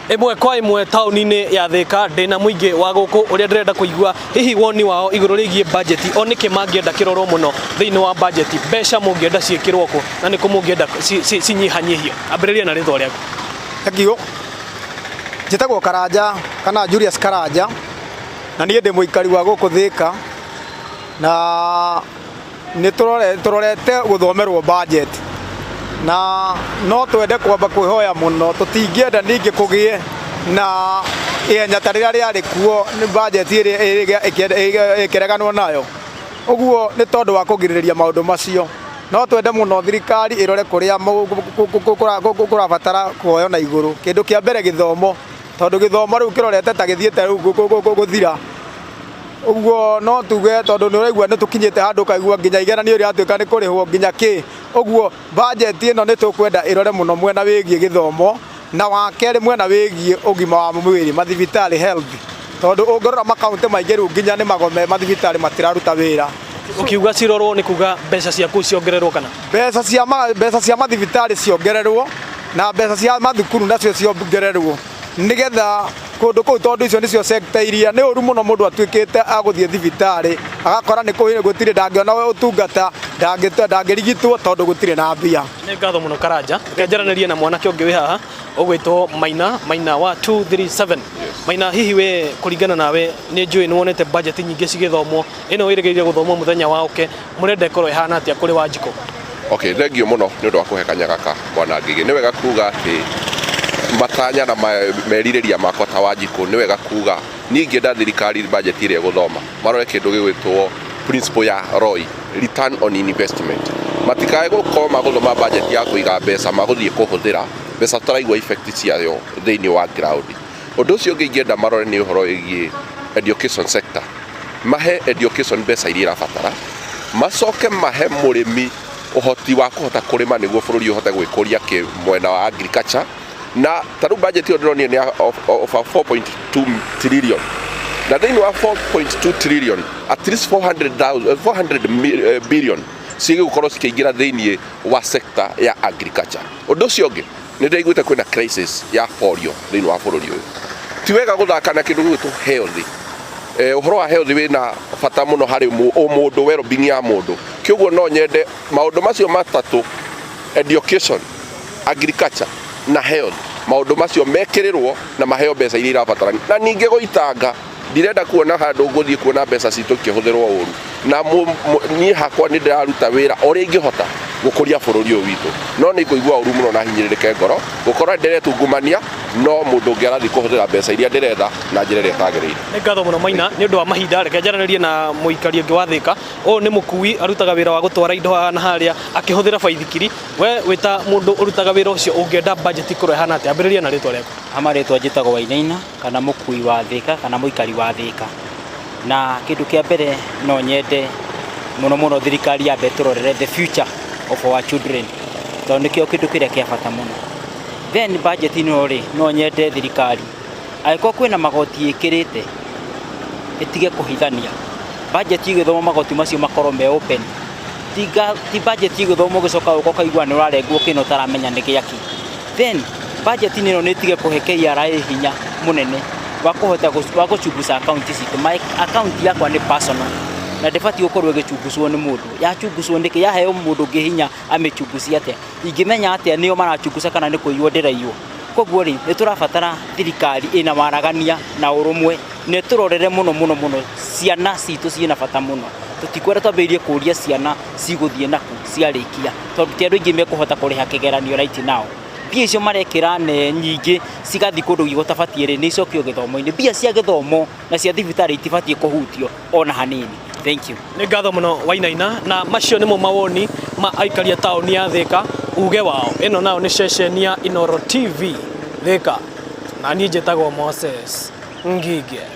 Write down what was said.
Ĩmwe kwa ĩmwe taũni-inĩ ya Thĩka ndĩna mũingĩ wa gũkũ ũrĩa ndĩrenda kũigua hihi woni wao igũrũ rĩgiĩ bajeti o nĩkĩ mangĩenda kĩrorwo mũno thĩinĩ wa bajeti mbeca mũngĩenda ciĩkĩrwo kũ na nĩkũ mũngĩenda cinyihanyihio. Ambĩrĩria na rĩtwa rĩaku. Thank Njĩtagwo Karanja kana Julius Karanja na niĩ ndĩ mũikari wa gũkũ Thĩka na nĩ tũrorete gũthomerwo budget na no twende kwamba kwĩhoya mũno tũtingĩenda ningĩ kũgĩe na ihenya ta rĩrĩa rĩarĩ kuo budget ĩrĩa ĩkĩreganwo nayo. Ũguo nĩ tondũ wa kũgirĩrĩria maũndũ macio. No twende mũno thirikari ĩrore kũrĩa kũrabatara kuoywo na igũrũ. Kĩndũ kĩa mbere gĩthomo, tondũ gĩthomo rĩu kĩrorete ta gĩthiĩte rĩu gũthira. Ũguo no tuge tondũ nĩ ũraigua nĩ tũkinyĩte handũ ũkaigua nginya igeranio rĩratuĩka nĩ kũrĩhwo nginya kĩ. Ũguo budget ĩno nĩ tũkwenda ĩrore mũno mwena wĩgiĩ gĩthomo na wa kerĩ mwena wĩgiĩ ũgima wa mwĩrĩ mathibitarĩ health. Tondũ ũngĩrora makaũntĩ maingĩ rĩu nginya nĩ magome mathibitarĩ matiraruta wĩra. Ũkiuga cirorwo nĩ kuga mbeca cia kũu ciongererwo kana? Mbeca cia mbeca cia mathibitarĩ ciongererwo na mbeca cia mathukuru nacio ciongererwo nĩgetha kũndũ kũu tondũ icio nĩcio sector iria nĩ ũru mũno mũndũ atuĩkĩte agũthiĩ thibitarĩ agakora nĩ gũtirĩ ndangĩona ũtungata ndangĩrigitwo tondũ gũtirĩ na mbia. Nĩ ngatho mũno Karanja. Reke njaranĩrie na mwanake ũngĩ wĩ haha ũgwĩtwo Maina, Maina wa 237. Maina, hihi we kũringana nawe nĩ njũĩ nĩ wonete budget nyingĩ cigĩthomwo, ĩno wĩrĩgĩrĩire gũthomwo mũthenya wa ũke, mũrenda ĩkorwo ĩhana atĩa kũrĩ Wanjikũ? Okay, thengio mũno nĩ ũndũ wa kũhe kanya gaka bwana Ngĩgĩ. Nĩ wega kuga atĩ matanya na merirĩria makwa ta Wanjikũ nĩ wega kuga niĩ ingĩenda thirikari budget ĩrĩa ĩgũthoma marore kĩndũ gĩgwĩtwo principle ya ROI, return on investment. Matikae gũkorwo magũthoma budget ya kũiga mbeca magũthiĩ kũhũthĩra mbeca tũtaraigua effect ciayo thĩinĩ wa ground. Ũndũ ũcio ũngĩ ingĩenda marore nĩ ũhoro wĩgiĩ education sector. Mahe education mbeca iria irabatara, macoke mahe mũrĩmi ũhoti wa kũhota kũrĩma nĩguo bũrũri ũhote gwĩkũria kĩ mwena wa agriculture. Na ta rĩu budget ĩyo ndĩronire nĩ ya of 4.2 trillion. Na thĩinĩ wa 4.2 trillion, at least 400, 400 billion cigũkorwo cikĩingĩra thĩinĩ wa sector ya agriculture. Ũndũ ũcio ũngĩ, nĩ ndaiguĩte kwĩna crisis ya polio thĩinĩ wa bũrũri ũyũ. Ti wega gũthaka na kĩndũ gĩgwĩtwo health. Eh, ũhoro wa health wĩna bata mũno harĩ ũmũndũ, well being ya mũndũ. Kĩũguo no nyende maũndũ macio matatũ, education, agriculture na health, maũndũ macio mekĩrĩrwo na maheo mbeca iria irabatarania. Na ningĩ gũitanga, ndirenda kuona handũ ngũthiĩ kuona mbeca citũ ikĩhũthĩrwo ũru. Na niĩ hakwa nĩ ndĩraruta wĩra ũrĩa ingĩhota gũkũria bũrũri ũyũ witũ. No nĩ ngũigua ũru mũno na hinyĩrĩrĩke ngoro gũkorwo ndĩretungumania no mũndũ ũngĩ arathiĩ kũhũthĩra mbeca iria ndĩretha na njĩra ĩrĩa ĩtagĩrĩire. Nĩ ngatho mũno Maina nĩ ũndũ wa mahinda. Reke njaranĩrie na mũikari ũngĩ wa Thĩka. Ũyũ nĩ mũkui arutaga wĩra wa gũtwara indo haha na harĩa akĩhũthĩra baithikiri. We wĩ ta mũndũ ũrutaga wĩra ũcio ũngĩenda budget ĩkorwo ĩhana atĩa? Ambĩrĩria na rĩtwa rĩaku. Ha marĩtwa njĩtagwo Wainaina kana mũkui wa Thĩka kana mũikari wa Thĩka. Na kĩndũ kĩa mbere no nyende mũno mũno thirikari yambe ĩtũrorere the future of our children tondũ nĩkĩo kĩndũ kĩrĩa kĩa bata mũno. Then budget ĩno rĩ, no nyende thirikari angĩkorwo kwĩna magoti ĩkĩrĩte ĩtige kũhithania. Budget ĩgĩthomwo magoti macio makorwo me open. Ti budget ĩgĩthomwo ũgĩcoka ũka ũkaigua nĩ ũrarengwo kĩna ũtaramenya nĩ gĩakĩ. Then budget ĩno nĩ ĩtige kũhe KRA hinya mũnene wa kũhota wa gũchunguza account citũ. My account yakwa nĩ personal na ndĩbatiĩ gũkorwo ĩgĩchunguzwo nĩ mũndũ. Yachunguzwo nĩkĩ? Yaheo mũndũ ũngĩ hinya amĩchunguzie atĩa? Ingĩmenya atĩa nĩo marachunguza kana nĩ kũiywo ndĩraiywo? Koguo rĩ, nĩ tũrabatara thirikari ĩna waragania na ũrũmwe na ĩtũrorere mũno mũno mũno ciana citũ ciĩna bata mũno. Tũtikwenda twambĩrĩrie kũria ciana cigũthiĩ nakũ ciarĩkia tondũ ti andũ aingĩ mekũhota kũrĩha kĩgeranio right now. Mbia icio marekĩra nyingĩ cigathiĩ kũndũ gũtabatiĩ rĩ, nĩ icokio gĩthomo-inĩ. Mbia cia gĩthomo na cia thibitarĩ itibatiĩ kũhutio ona hanini. Thank you. Nĩ ngatho mũno Wainaina, na macio nĩmo mawoni ma aikari a taũni ya Thĩka, uge wao. Ĩno nayo nĩ ceceni ya Inooro TV Thĩka, na niĩ njĩtagwo Moses Ngige.